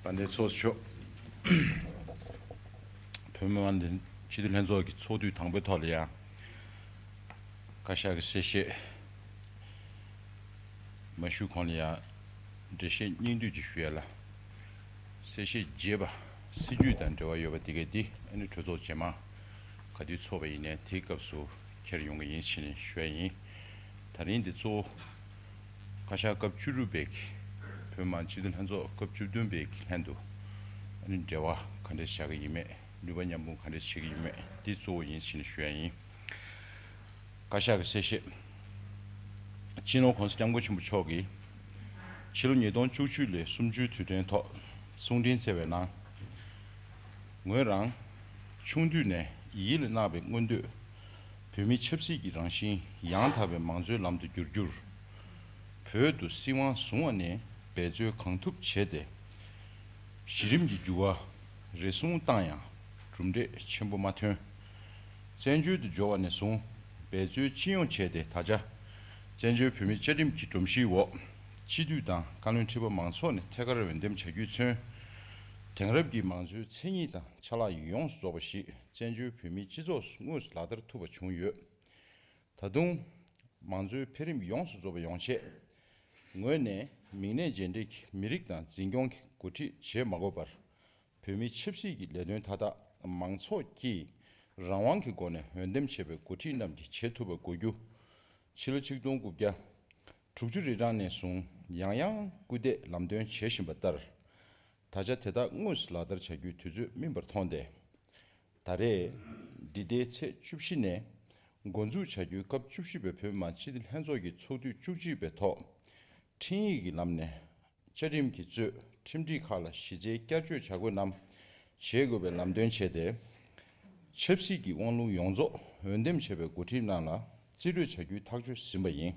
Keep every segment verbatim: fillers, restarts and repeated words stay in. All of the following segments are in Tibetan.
དཔལ་ལྡན་ཚོགས་གཙོ་མཆོག་བོད་མི་མང་སྤྱི་འཐུས་ལྷན་ཚོགས་ཀྱི་ཚོགས་དུས་དང་པོའི་ཐོག་ལ་ཡང་བཀའ་ཤག་གི་གསལ་བཤད་མ་ཞུ་གོང་ལ་ཡང་འགྲེལ་བཤད་སྙིང་བསྡུས་ཅིག་ཞུ་ཡ་ལ། གསལ་བཤད་རྒྱས་པ་སྲིད་ཇུས་དང་འབྲེལ་བ་ཡོད་པ་དེ་གས་འདི་ཨ་ནི་གྲོས་ཚོགས་རྗེས་མ་ག་དུས་ཚོགས་པ་ཡིན་ནའི་དེའི་སྐབས་སུ་འཁྱེར་ཡོང་གི་ཡིན་ཞེས་ནས་ཞུ་ཡ་ཡིན། ད་རིང་འདི་གཙོ་བོ་བཀའ་ཤག་སྐབས་བཅུ་དྲུག་པའི་གི་བོད་མི་མང་སྤྱི་འཐུས་ལྷན་ཚོགས་སྐབས་བཅུ་བདུན་པའི་གི་ལྷན་དུ་ཨ་ནི་འབྲེལ་བ་ག་འདྲས་བྱ་གི་ཡིན་མེད། ནུས་པ་མཉམ་སྤུངས་ག་འདྲས་བྱེད་ཀྱི་ཡིན་མེད། འདི་གཙོ་བོ་ཡིན་ཞེས་ནས་ཞུ་ཡ་ཡིན། བཀའ་ཤག་གི་གསལ་བཤད། སྤྱི་ནོར་༸གོང་ས་༸སྐྱབས་མགོན་ཆེན་པོ་མཆོག་གིས་ཕྱི་ལོ་ཉིས་སྟོང་བཅུ་གཅིག་ལོའི་གསུམ་བཅུའི་དུས་དྲན་ཐོག་གསུང་འཕྲིན་བསྩལ་བའི་ནང་། ངོས་རང་ཆུང་དུས་ནས་ཡིད་ལ་བརྣག་པའི་མངོན་འདོད། བོད་མིའི་ཆབ་སྲིད་ཀྱི་རང་བཞིན་ཡང་དག་པའི་མང་གཙོའི་ལམ་དུ་བསྒྱུར་རྒྱུར། བོད་དུ་སྲིད་དབང་བཟུང་བ་ནས་འབད་རྩོལ་གང་ཐུབ་བྱས་ཏེ། གཞི་རིམ་གྱི་འགྱུར་བ་རེ་ཟུང་བཏང་ཡང་གྲུབ་འབྲས་ཆེན་པོ་མ་ཐོན། བཙན་བྱོལ་དུ་འབྱོར་བ་ནས་བཟུང་འབད་རྩོལ་ཅི་ཡོང་བྱས་ཏེ་ད་ཆ་བཙན་བྱོལ་བོད་མིའི་བཅའ་ཁྲིམས་ཀྱི་སྒྲོམ་གཞིའི་འོག་སྤྱི་འཐུས་དང་བཀའ་བློན་ཁྲི་པ་མང་ཚོགས་ནས་ཐད་ཀར་འོས་འདེམས་བྱ་རྒྱུས་མཚོན། དེང་རབས་ཀྱི་མང་གཙོའི་མཚན་ཉིད་དང་ཆ་ལག་ཡོངས་སུ་རྫོགས་པ་ཞིག་བཙན་བྱོལ་བོད་མིའི་སྤྱི་ཚོགས་སུ་དངོས་སུ་ལག་བསྟར་ཐུབ་པ་བྱུང་ཡོད། ད་དུང་། མང་གཙོའི་འཕེལ་རིམ་ཡོངས་སུ་རྫོགས་པ་ཡོང་ཆེད། ངོས་ནས་མིང་གནས་རྗེས་འབྲེལ་གྱི་མི་རིགས་དང་འཛིན་སྐྱོང་གི་འགོ་ཁྲིད་བྱེད་མ་དགོས་པར། བོད་མིའི་ཆབ་སྲིད་ཀྱི་ལས་དོན་མཐའ་དག་མང་ཚོགས་ཀྱིས་རང་དབང་གི་སྒོ་ནས་འོས་འདེམས་བྱས་པའི་འགོ་ཁྲིད་རྣམས་ཀྱིས་བྱེད་ཐུབ་པ་དགོས་རྒྱུ། ཕྱི་ལོ་ཆིག་སྟོང་དགུ་བརྒྱ་དྲུག་ཅུ་རེ་གྲངས་ནས་བཟུང་ཡང་ཡང་སྐུལ་འདེད་ལམ་སྟོན་བྱེད་བཞིན་པ་ལྟར། ད་ཆ་དེ་དག་དངོས་སུ་ལག་བསྟར་བྱ་རྒྱུའི་དུས་ཚོད་སྨིན་པར་མཐོང་སྟེ། ད་རེས་འདི་ཟླའི་ཚེས་བཅུ་བཞི་ནས་འགོ་འཛུགས་བྱ་རྒྱུའི་སྐབས་བཅུ་བཞི་པའི་བོད་མི་མང་སྤྱི་འཐུས་ལྷན་ཚོགས་ཀྱི་ཚོགས་དུས་བཅུ་གཅིག་པའི་ཐོག་འཕྲིན་ཡིག་གི་ལམ་ནས་བཅའ་ཁྲིམས་ཀྱིས་གཙོས་ཁྲིམས་སྒྲིག་ཁག་ལ་གཞི་རྩའི་བསྐྱར་བཅོས་བྱ་དགོས་རྣམས་བྱེད་དགོས་པའི་ལམ་སྟོན་བྱས་ཏེ། ཆབ་སྲིད་ཀྱི་དབང་ལུང་ཡོངས་རྫོགས་འོས་འདེམས་བྱས་པའི་འགོ་ཁྲིད་རྣམས་ལ་རྩིས་སྤྲོད་བྱ་རྒྱུའི་ཐག་གཅོད་ཟིན་པ་ཡིན།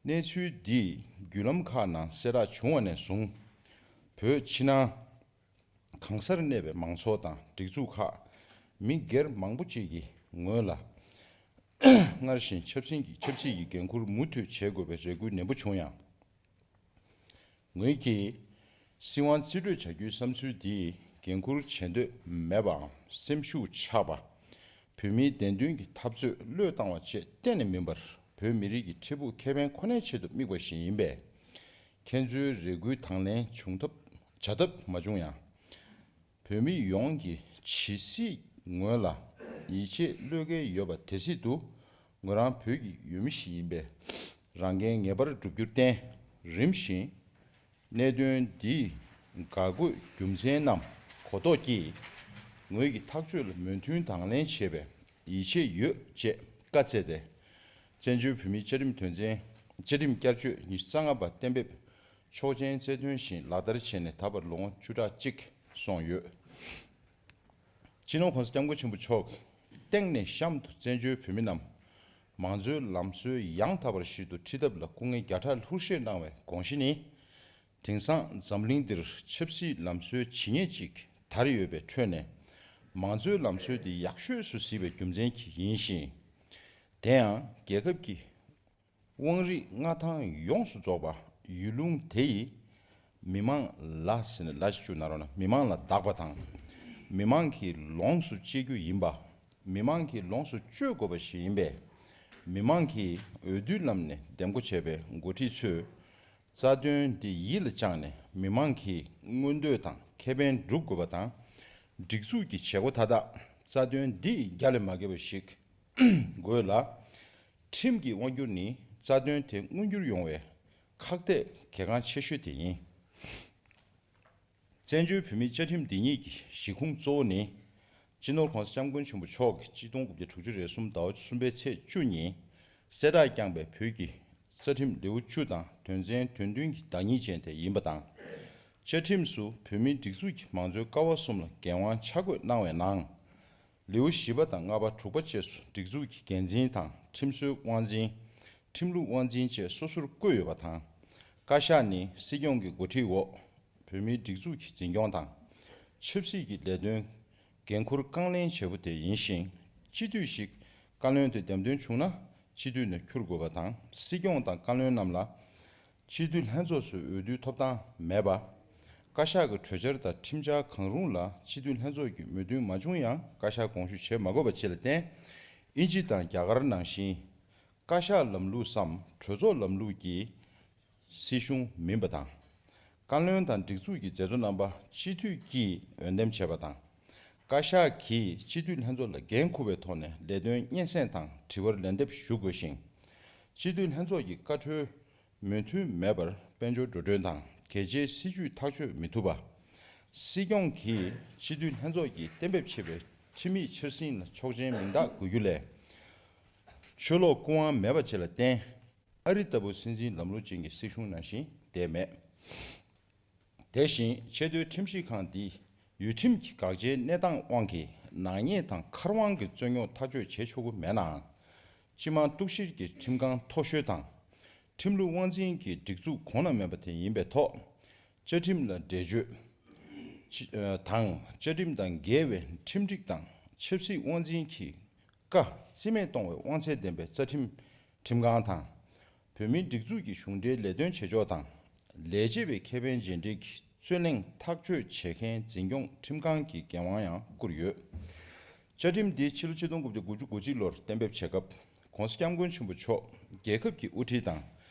གནས་ཚུལ་འདིས་བརྒྱུད་ལམ་ཁག་ནང་གསལ་བསྒྲགས་བྱུང་བ་ནས་བཟུང་། བོད་ཕྱི་ནང་གང་སར་གནས་པའི་མང་ཚོགས་དང་སྒྲིག་འཛུགས་ཁག་མི་སྒེར་མང་པོ་ཅིག་གིས་ངོས་ལ་སྔར་བཞིན་ཆབ་སྲིད་ཀྱི་ཆབ་སྲིད་ཀྱི་འགན་འཁུར་མུ་མཐུད་བྱེད་དགོས་པའི་རེ་སྐུལ་ནན་པོ་བྱུང་ཡང་། ངོས་ཀྱིས་སྲིད་དབང་རྩིས་སྤྲོད་བྱ་རྒྱུའི་བསམ་ཚུལ་འདིས་འགན་འཁུར་བྱེད་འདོད་མེད་པའམ་སེམས་ཤུགས་ཆག་པ། བོད་མིའི་བདེན་དོན་གྱི་འཐབ་རྩོད་བློས་བཏང་བ་བཅས་གཏན་ནས་མིན་པར། བོད་མི་རིགས་ཀྱི་འཕྲལ་ཕུགས་ཁེ་ཕན་ཁོ་ནའི་ཆེད་དུ་དམིགས་པ་ཞིག་ཡིན་པས། ཁྱེད་ཚོའི་རེ་སྐུལ་དང་ལེན་བྱུང་ཐབས་བྱ་ཐབས་མ་བྱུང་ཡང་། བོད་མི་ཡོངས་ཀྱི་ཇི་སྲིད་ངོས་ལ་ཡིད་ཆེས་བློས་འགེལ་ཡོད་པ་དེ་སྲིད་དུ། ངོས་རང་བོད་ཀྱི་ཡུལ་མི་ཞིག་ཡིན་པས། རང་འགན་ངེས་པར་བསྒྲུབ་རྒྱུར་བརྟེན། རིམ་བཞིན། གནད་དོན་འདིས་འགག་སྒོའི་རྒྱུ་མཚན་རྣམས་གོ་རྟོགས་ཀྱིས། ངོས་ཀྱི་ཐག་གཅོད་ལ་མོས་མཐུན་དང་ལེན་བྱེད་པའི་ཡིད་ཆེས་ཡོད་ཅེས་བཀའ་སྩལ་ཏེ། བཙན་བྱོལ་བོད་མིའི་བཅའ་ཁྲིམས་དོན་ཚན། བཅའ་ཁྲིམས་བསྐྱར་བཅོས་ཉི་ཤུ་རྩ་ལྔ་པ་གཏན་འབེབས་ཆོག་མཆན་སྩལ་དོན་བཞིན་ལག་བསྟར་བྱས་ནས་ད་བར་ལོ་ངོ་བཅུ་ཕྲག་གཅིག་སོང་ཡོད། སྤྱི་ནོར་༸གོང་ས་༸སྐྱབས་མགོན་ཆེན་པོ་མཆོག་སྟེང་ནས་གཤམ་དུ་བཙན་བྱོལ་བོད་མི་རྣམས་མང་གཙོའི་ལམ་སྲོལ་ཡང་དག་པར་ཞིག་ཏུ་ཁྲིད་ཐབས་ལ་སྐུ་ངལ་བརྒྱ་ཕྲག་ལྷུར་བཞེས་གནང་བའི་དགོངས་གཞི་ནི། དེང་སང་འཛམ་གླིང་འདིར་ཆབ་སྲིད་ལམ་སྲོལ་ཇི་སྙེད་ཅིག་དར་ཡོད་པའི་ཁྲོད་ནས། མང་གཙོའི་ལམ་སྲོལ་འདི་ཡག་ཤོས་སུ་གཟིགས་པའི་རྒྱུ་མཚན་གྱིས་ཡིན་ཞིང་། དེ་ཡང་རྒྱལ་ཁབ་ཀྱི་དབང་རིས་མངའ་ཐང་ཡོངས་སུ་རྫོགས་པ་ཡུལ་ལུང་དེ་ཡི་མི་མང་ལ་ཟེར་ནས་ལ་ཞིག་བཅུག་ན་རོགས་ན། མི་མང་ལ་བདག་པ་དང་། མི་མང་གི་ལོངས་སུ་སྤྱད་རྒྱུ་ཡིན་པ། མི་མང་གི་ལོངས་སུ་སྤྱོད་དགོས་པ་ཞིག་ཡིན་པས། མི་མང་གིས་འོས་བསྡུའི་ལམ་ནས་འདེམས་བསྐོ་བྱས་པའི་འགོ་ཁྲིད་ཚོས། རྩ་དོན་འདི་ཡིད་ལ་བཅངས་ནས་མི་མང་གི་མངོན་འདོད་དང་ཁེ་ཕན་སྒྲུབ་དགོས་པ་དང་། སྒྲིག་འཛུགས་ཀྱི་བྱེད་སྒོ་མཐའ་དག་རྩ་དོན་འདིས་རྒྱ་ལས་མ་བརྒལ་བ་ཞིག་དགོས་ལ། ཁྲིམས་ཀྱི་དབང་སྒྱུར་ནི་རྩ་དོན་དེ་མངོན་འགྱུར་ཡོང་བའི་ཁག་ཐེག་གལ་འགངས་ཆེ་ཤོས་དེ་ཡིན། བཙན་བྱོལ་བོད་མིའི་བཅའ་ཁྲིམས་འདི་ཉིད་ཀྱི་གཞི་ཁུངས་གཙོ་བོ་ནི། སྤྱི་ནོར་༸གོང་ས་༸སྐྱབས་མགོན་ཆེན་པོ་མཆོག་གིས་ཆིག་སྟོང་དགུ་བརྒྱ་དྲུག་ཅུ་རེ་གསུམ་ཟླ་བ་གསུམ་པའི་ཚེས་བཅུ་ཉིན་གསལ་བསྒྲགས་བསྐྱངས་པའི་བོད་ཀྱི་རྩ་ཁྲིམས་ལེའུ་བཅུ་དང་དོན་ཚན་དོན་བདུན་གྱི་བདག་ཉིད་ཅན་དེ་ཡིན་པ་དང་། བཅའ་ཁྲིམས་སུ་བོད་མིའི་སྒྲིག་འཛུགས་ཀྱི་མང་གཙོའི་ཀ་བ་གསུམ་ལ་འགན་དབང་ཆ་བགོས་གནང་བའི་ནང་། ལེའུ་བཞི་པ་དང་ལྔ་པ་དྲུག་པ་བཅས་སུ་སྒྲིག་འཛུགས་ཀྱི་འགན་འཛིན་དང་ཁྲིམས་བཟོའི་དབང་འཛིན། ཁྲིམས་ལུགས་དབང་འཛིན་བཅས་སོ་སོར་བཀོད་ཡོད་པ་དང་། བཀའ་ཤག་ནི་སྲིད་སྐྱོང་གི་འགོ་ཁྲིད་འོག་བོད་མིའི་སྒྲིག་འཛུགས་ཀྱི་འཛིན་སྐྱོང་དང་། ཆབ་སྲིད་ཀྱི་ལས་དོན་འགན་འཁུར་རྐང་ལེན་བྱེད་པོ་དེ་ཡིན་ཞིང་། སྤྱི་འཐུས་ཤིག་བཀའ་བློན་དུ་འདེམས་ཐོན་བྱུང་ན་སྤྱི་འཐུས་ནས་འཁྱུར་དགོས་པ་དང་། སྲིད་སྐྱོང་དང་བཀའ་བློན་རྣམས་ལ་སྤྱི་འཐུས་ལྷན་ཚོགས་སུ་འོས་བསྡུའི་ཐོབ་ཐང་མེད་པ། བཀའ་ཤག་གི་གྲོས་འཆར་དང་ཁྲིམས་འཆར་གང་རུང་ལ་སྤྱི་འཐུས་ལྷན་ཚོགས་ཀྱི་མོས་མཐུན་མ་བྱུང་ཡང་བཀའ་ཤག་དགོངས་ཞུ་བྱེད་མ་དགོས་པ་བཅས་ལ་བརྟེན། དབྱིན་ཇི་དང་རྒྱ་གར་ནང་བཞིན། བཀའ་ཤག་ལམ་ལུགས་སམ་གྲོས་ཚོགས་ལམ་ལུགས་ཀྱི་སྲིད་གཞུང་མིན་པ་དང་། བཀའ་བློན་དང་སྒྲིག་འཛུགས་ཀྱི་མཛད་གཙོ་རྣམ་པ་སྤྱི་འཐུས་ཀྱིས་འོས་འདེམས་བྱས་པ་དང་། བཀའ་ཤག་གིས་སྤྱི་འཐུས་ལྷན་ཚོགས་ལ་འགན་འཁུར་བའི་ཐོག་ནས་ལས་དོན་སྙན་སེང་དང་དྲི་བར་ལན་འདེབས་ཞུ་དགོས་ཤིང་། སྤྱི་འཐུས་ལྷན་ཚོགས་ཀྱི་བཀའ་འཁྲོལ་མོས་མཐུན་མེད་པར་དཔལ་འབྱོར་འགྲོ་གྲོན་དང་གལ་ཆེའི་སྲིད་ཇུས་ཐག་གཅོད་མི་ཐུབ་པ། སྲིད་སྐྱོང་གིས་སྤྱི་འཐུས་ལྷན་ཚོགས་ཀྱིས་གཏན་འབེབས་བྱས་པའི་ཁྲིམས་ཡིག་འཆར་ཟིན་ལ་ཆོག་མཆན་མིང་རྟགས་འགོད་རྒྱུ་ལས། ཆོས་ལུགས་སྐུ་དབང་མེད་པ་བཅས་ལ་བརྟེན། ཨ་རི་ལྟ་བུ་སྲིད་འཛིན་ལམ་ལུགས་ཅན་གྱི་སྲིད་གཞུང་ནང་བཞིན་བསྡད་མེད། དེ་བཞིན་ཆེས་མཐོའི་ཁྲིམས་ཞིབ་ཁང་འདི་ཡུལ་ཁྲིམས་ཀྱི་དགག་བྱའི་གནས་སྟངས་དབང་གིས་ནག་ཉེས་དང་མཁར་དབང་གི་རྩོད་རྙོག་ཐག་གཅོད་བྱེད་ཆོག་གི་མེད་ནའང་། སྤྱི་དམངས་གཏུག་བཤེར་གྱི་ཁྲིམས་ཁང་མཐོ་ཤོས་དང་། ཁྲིམས་ལུགས་དབང་འཛིན་གྱི་སྒྲིག་འཛུགས་གོང་ན་མེད་པ་དེ་ཡིན་པའི་ཐོག་བཅའ་ཁྲིམས་ལ་འགྲེལ་བརྗོད་ཅི་ཨ་དང་བཅའ་ཁྲིམས་དང་འགལ་བའི་ཁྲིམས་སྒྲིག་དང་ཆབ་སྲིད་དབང་འཛིན་གྱི་བཀའ་རྩིས་མེད་གཏོང་བའི་དབང་ཚད་ལྡན་པའི་རྩ་ཁྲིམས་ཁྲིམས་ཁང་དང་། བོད་མིའི་སྒྲིག་འཛུགས་ཀྱི་གཞུང་འབྲེལ་ལས་དོན་བྱེད་ཕྱོགས་དང་། ལས་བྱེད་པའི་ཁེ་ཕན་རྗེས་འབྲེལ་གྱི་རྩོད་གླེང་ཐག་གཅོད་བྱེད་མཁན་འཛིན་སྐྱོང་ཁྲིམས་ཁང་གི་འགན་དབང་ཡང་བསྐུར་ཡོད། བཅའ་ཁྲིམས་འདི་ཕྱི་ལོ་ཆིག་སྟོང་དགུ་བརྒྱ་དགུ་བཅུ་གོ་གཅིག་ལོར་གཏན་འབེབས་བྱས་སྐབས་༸གོང་ས་༸སྐྱབས་མགོན་ཆེན་པོ་མཆོག་རྒྱལ་ཁབ་ཀྱི་དབུ་ཁྲིད་དང་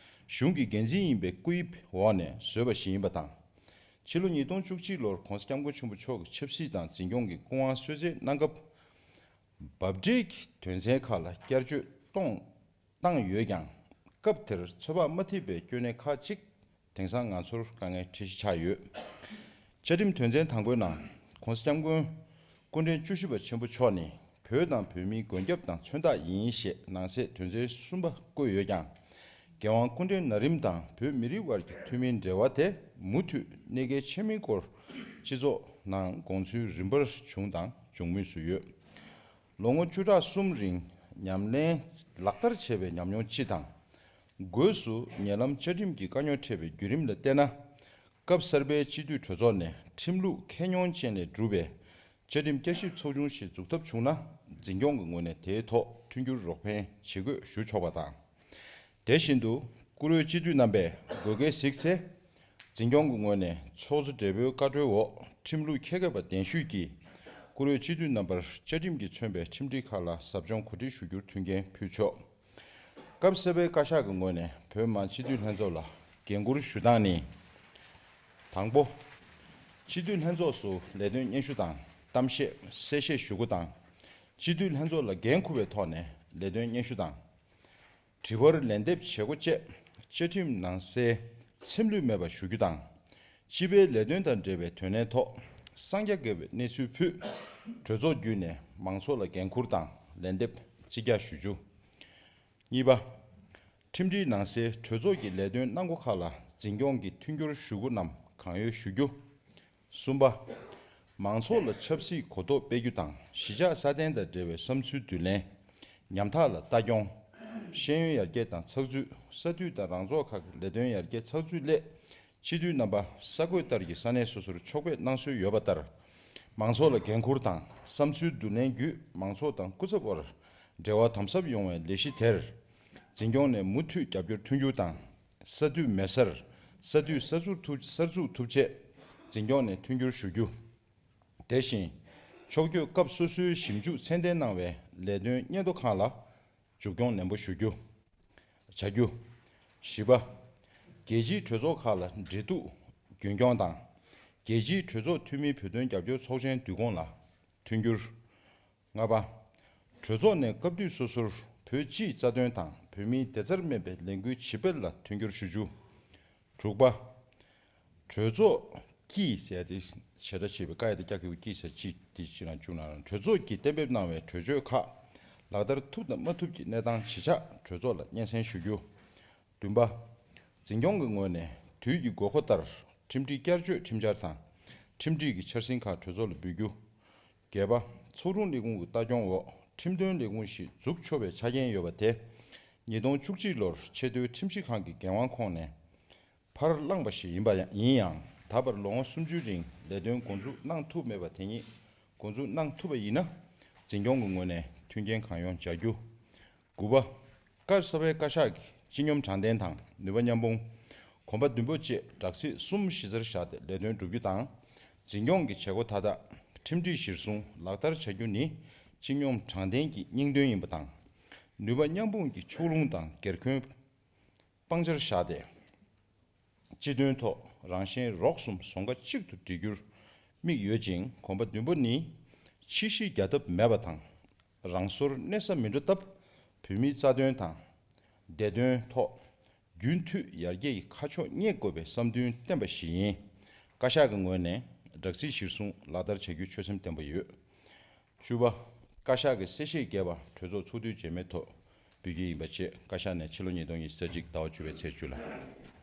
གཞུང་གི་འགན་འཛིན་ཡིན་པའི་སྐུའི་འོག་ནས་བཟོས་པ་ཞིག་ཡིན་པ་དང་། ཕྱི་ལོ་ཉིས་སྟོང་བཅུ་གཅིག་ལོར་༸གོང་ས་༸སྐྱབས་མགོན་ཆེན་པོ་མཆོག་གི་ཆབ་སྲིད་དང་འཛིན་སྐྱོང་གི་སྐུ་དབང་གསོལ་སྩལ་གནང་སྐབས། འབབ་འབྲས་ཀྱི་དོན་ཚན་ཁག་ལ་བསྐྱར་བཅོས་གཏོང་བཏང་ཡོད་ཀྱང་། སྐབས་དེར་ཚོད་དཔག་མ་ཐེབས་པའི་སྐྱོན་གནད་ཁག་ཅིག་དེང་སང་ང་ཚོར་དཀའ་ངལ་འཕྲད་གཞི་ཆགས་ཡོད། བཅའ་ཁྲིམས་དོན་ཚན་དང་པོའི་ནང་༸གོང་ས་༸སྐྱབས་མགོན་སྐུ་ཕྲེང་བཅུ་བཞི་པ་ཆེན་པོ་མཆོག་ནི་བོད་དང་བོད་མིའི་མགོན་སྐྱབས་དང་མཚོན་རྟགས་ཡིན་ཞེས་ནང་གསེས་དོན་ཚན་གསུམ་པ་བཀོད་ཡོད་ཀྱང་། རྒྱལ་དབང་སྐུ་ཕྲེང་ན་རིམ་དང་བོད་མི་རིགས་དབར་གྱི་མཐུན་མིན་འབྲེལ་བ་དེ་མུ་མཐུད་གནད་འགག་ཆེ་མིན་སྐོར་སྤྱི་ཚོགས་ནང་དགོངས་ཚུལ་རིམ་པར་བྱུང་དང་འབྱུང་མུས་སུ་ཡོད། ལོ་ངོ་བཅུ་ཕྲག་གསུམ་རིང་ཉམས་ལེན་ལག་བསྟར་བྱས་པའི་ཉམས་མྱོང་སྤྱི་དང་། སྒོས་སུ་ཉེ་ལམ་བཅའ་ཁྲིམས་ཀྱི་དཀའ་རྙོག་འཕྲད་པའི་བརྒྱུད་རིམ་ལ་བལྟས་ན། སྐབས་གསར་པའི་སྤྱི་འཐུས་གྲོས་ཚོགས་ནས་ཁྲིམས་ལུགས་ཁེ་མྱོང་ཅན་ལས་གྲུབ་པའི་བཅའ་ཁྲིམས་བསྐྱར་ཞིབ་ཚོགས་ཆུང་ཞིག་འཛུགས་ཐབས་བྱུང་ན། འཛིན་སྐྱོང་གི་ངོས་ནས་དེའི་ཐོག་མཐུན་འགྱུར་རོགས་ཕན་བྱེད་དགོས་ཞུ་ཆོག་པ་དང་། དེ་བཞིན་དུ་བཀུར་འོས་སྤྱི་འཐུས་རྣམ་པས་དགོས་གལ་གཟིགས་ཚེ། འཛིན་སྐྱོང་གི་ངོས་ནས་ཚོགས་གཙོ་སྦྲེལ་པོའི་བཀའ་འཁྲོལ་འོག་ཁྲིམས་ལུགས་ཁྱད་མཁས་པ་གདན་ཞུས་ཀྱིས་བཀུར་འོས་སྤྱི་འཐུས་རྣམ་པར་བཅའ་ཁྲིམས་ཀྱིས་མཚོན་པའི་ཁྲིམས་སྒྲིག་ཁག་ལ་ཟབ་སྦྱོང་གོ་སྒྲིག་ཞུ་རྒྱུར་མཐུན་རྐྱེན་ཕུལ་ཆོག་སྐབས་གསར་པའི་བཀའ་ཤག་གི་ངོས་ནས་བོད་མི་མང་སྤྱི་འཐུས་ལྷན་ཚོགས་ལ་འགན་འཁུར་ཞུ་སྟངས་ནི། དང་པོ། སྤྱི་འཐུས་ལྷན་ཚོགས་སུ་ལས་དོན་སྙན་ཞུ་དང་གཏམ་བཤད་གསལ་བཤད་ཞུ་སྒོ་དང་། སྤྱི་འཐུས་ལྷན་ཚོགས་ལ་འགན་འཁུར་བའི་ཐོག་ནས་ལས་དོན་སྙན་ཞུ་དང་། དྲི་བར་ལན་འདེབས་བྱེད་སྒོ་བཅས་བཅའ་ཁྲིམས་ནང་གསལ་ཚེམས་ལུས་མེད་པ་ཞུ་རྒྱུ་དང་། སྤྱི་པའི་ལས་དོན་དང་འབྲེལ་བའི་དོན་གནད་ཐོག་གསང་རྒྱ་དགེ་བའི་གནས་ཚུལ་ཕུད། གྲོས་ཚོགས་བརྒྱུད་ནས་མང་ཚོགས་ལ་འགན་འཁུར་དང་ལན་འདེབས་རྩིས་རྒྱག་ཞུ་རྒྱུ། གཉིས་པ། ཁྲིམས་སྒྲིག་ནང་གསལ་གྲོས་ཚོགས་ཀྱི་ལས་དོན་གནང་སྒོ་ཁག་ལ་འཛིན་སྐྱོང་གི་མཐུན་འགྱུར་ཞུ་སྒོ་རྣམས་གང་ཡོད་ཞུ་རྒྱུ། གསུམ་པ། མང་ཚོགས་ལ་ཆབ་སྲིད་གོ་རྟོགས་སྤེལ་རྒྱུ་དང་གཞིས་ཆགས་སྲ་བརྟན་དང་འབྲེལ་བའི་བསམ་ཚུལ་བསྡུ་ལེན། ཉམ་ཐག་ལ་ལྟ་སྐྱོང་། ཤེས་ཡོན་ཡར་རྒྱས་དང་ཚགས་ཚུད། ས་འཐུས་དང་རང་རྫོང་ཁག་གི་ལས་དོན་ཡར་རྒྱས་ཚགས་ཚུད་སླད། སྤྱི་འཐུས་རྣམ་པ་ས་བགོས་ལྟར་གྱི་ས་གནས་སོ་སོར་ཕྱོགས་ཕེབས་གནང་སྲོལ་ཡོད་པ་ལྟར། མང་ཚོགས་ལ་འགན་འཁུར་དང་བསམ་ཚུལ་བསྡུ་ལེན་བརྒྱུད་མང་ཚོགས་དང་སྐུ་ཚབ་དབར་འབྲེལ་བ་དམ་ཟབ་ཡོང་བའི་ལས་གཞི་དེར། འཛིན་སྐྱོང་ནས་མུ་མཐུད་རྒྱབ་སྐྱོར་མཐུན་འགྱུར་དང་། ས་འཐུས་མེད་སར་ས་འཐུས་གསར་འཛུགས་ཐུབ་གསར་འཛུགས་ཐུབ་ཆེད་འཛིན་སྐྱོང་ནས་མཐུན་འགྱུར་ཞུ་རྒྱུ། དེ་བཞིན་ཕྱོགས་བསྐྱོད་སྐབས་སོ་སོའི་ཞིབ་འཇུག་ཚད་ལྡན་གནང་བའི་ལས་དོན་སྙན་ཐོ་ཁང་ལ་མཇུག་སྐྱོང་ནན་པོ་ཞུ་རྒྱུ། བྱ་རྒྱུ། བཞི་པ། རྒྱལ་སྤྱིའི་གྲོས་ཚོགས་ཁག་ལ་འབྲེལ་གཏུག་རྒྱུན་སྐྱོང་དང་། རྒྱལ་སྤྱིའི་གྲོས་ཚོགས་འཐུས་མིའི་བོད་དོན་རྒྱབ་སྐྱོར་ཚོགས་ཆེན་དུས་གོང་ལ་མཐུན་འགྱུར། ལྔ་པ། གྲོས་ཚོགས་ནས་སྐབས་དུས་སོ་སོར་བོད་སྤྱིའི་རྩ་དོན་དང་བོད་མིའི་བདེ་རྩར་སྨན་པའི་ལས་འགུལ་ཇི་སྤེལ་ལ་མཐུན་འགྱུར་ཞུ་རྒྱུ། དྲུག་པ། གྲོས་ཚོགས་ཀྱིས་ཟེར་ཏེ་བྱེ་བྲག་ཕྱེ་བའི་ཀ་ཡ་དེ་ཀྱ་གི་གུ་ཀྱིས་ཟེར་གཅིག་དེ་གཅིག་ལ་བཅུག་ན་རང་གྲོས་ཚོགས་ཀྱིས་གཏན་འབེབས་གནང་བའི་གྲོས་ཆོད་ཁག་ལག་བསྟར་ཐུབ་དང་མ་ཐུབ་ཀྱི་གནས་སྟངས་ཇི་ཆགས་གྲོས་ཚོགས་ལ་སྙན་སེང་ཞུ་རྒྱུ། བདུན་པ། འཛིན་སྐྱོང་གི་ངོས་ནས་དུས་ཀྱི་དགོས་མཁོ་ལྟར་ཁྲིམས་སྒྲིག་བསྐྱར་བཅོས་ཁྲིམས་འཆར་དང་། ཁྲིམས་སྒྲིག་གི་འཆར་ཟིན་ཁག་གྲོས་ཚོགས་ལ་འབུལ་རྒྱུ། བརྒྱད་པ། ཚོགས་དྲུང་ལས་ཁུངས་ཀྱི་ལྟ་སྐྱོང་འོག་ཁྲིམས་དོན་ལས་ཁུངས་ཤིག་འཛུགས་ཆོག་པའི་ཆ་རྐྱེན་ཡོད་པ་དེ། ཉིས་སྟོང་བཅུ་གཅིག་ལོར་ཆེས་མཐོའི་ཁྲིམས་ཞིབ་ཁང་གི་འགན་དབང་ཁོངས་ནས་ཕར་བླངས་པ་ཞིག་ཡིན་པ་ཡང་ཡིན་ཡང་། ད་བར་ལོ་ངོ་སུམ་ཅུའི་རིང་ལས་དོན་འགོ་འཛུགས་གནང་ཐུབ་མེད་པ་དེ་ཉིད་འགོ་འཛུགས་གནང་ཐུབ་པ་ཡིན་ན། འཛིན་སྐྱོང་གི་ངོས་ནས་མཐུན་རྐྱེན་གང་ཡོང་སྦྱར་རྒྱུ། དགུ་པ། བཀའ་གསར་པའི་བཀའ་ཤག་གི་སྤྱི་སྙོམས་དྲང་བདེན་དང་ནུས་པ་མཉམ་སྤུངས། གོམ་པ་བདུན་པོ་བཅས་དྲག་ཚིགས་གསུམ་གཞི་རྩར་བཞག་སྟེ་ལས་དོན་བསྒྲུབ་རྒྱུ་དང་། འཛིན་སྐྱོང་གི་བྱེད་སྒོ་མཐའ་དག་ཁྲིམས་སྒྲིག་གཞིར་བཟུང་ལག་བསྟར་བྱ་རྒྱུ་ནི་སྤྱི་སྙོམས་དྲང་བདེན་གྱི་སྙིང་དོན་ཡིན་པ་དང་། ནུས་པ་མཉམ་སྤུངས་ཀྱི་ཕྱོགས་ལྷུང་དང་སྒེར་འཁོན་སྤང་བྱར་བཞག་སྟེ། སྤྱི་དོན་ཐོག་རང་གཞན་རོགས་གསུམ་ཟོང་ཁ་གཅིག་ཏུ་སྒྲིལ་རྒྱུར་དམིགས་ཡོད་ཅིང་། གོམ་པ་བདུན་པོ་ནི་ཕྱི་བཤིག་རྒྱག་ཐབས་མེད་པ་དང་། རང་སོར་གནས་ས་མི་འགྲོ་སྟབས། བོད་མིའི་རྩ་དོན་དང་བདེ་དོན་ཐོག་རྒྱུན་མཐུད་ཡར་རྒྱས་ཀྱི་ཁ་ཕྱོགས་རྙེད་དགོས་པའི་བསམ་འདུན་བསྟན་པ་ཞིག་ཡིན། བཀའ་ཤག་གི་ངོས་ནས་དྲག་རྩིས་གཞིར་བཟུང་ལག་བསྟར་བྱ་རྒྱུའི་ཆོད་སེམས་བསྟན་པ་ཡོད། བཅུ་པ། བཀའ་ཤག་གི་གསལ་བཤད་བརྒྱད་པ་གྲོས་ཚོགས་ཚོགས་དུས་རྗེས་མའི་ཐོག་འབུལ་རྒྱུ་ཡིན་པ་བཅས། བཀའ་ཤག་ནས་ཕྱི་ལོ་ཉིས་སྟོང་ཉི་ཤུ་རྩ་གཅིག་ཟླ་བ་བཅུ་པའི་ཚེས་བཅུ་ལ།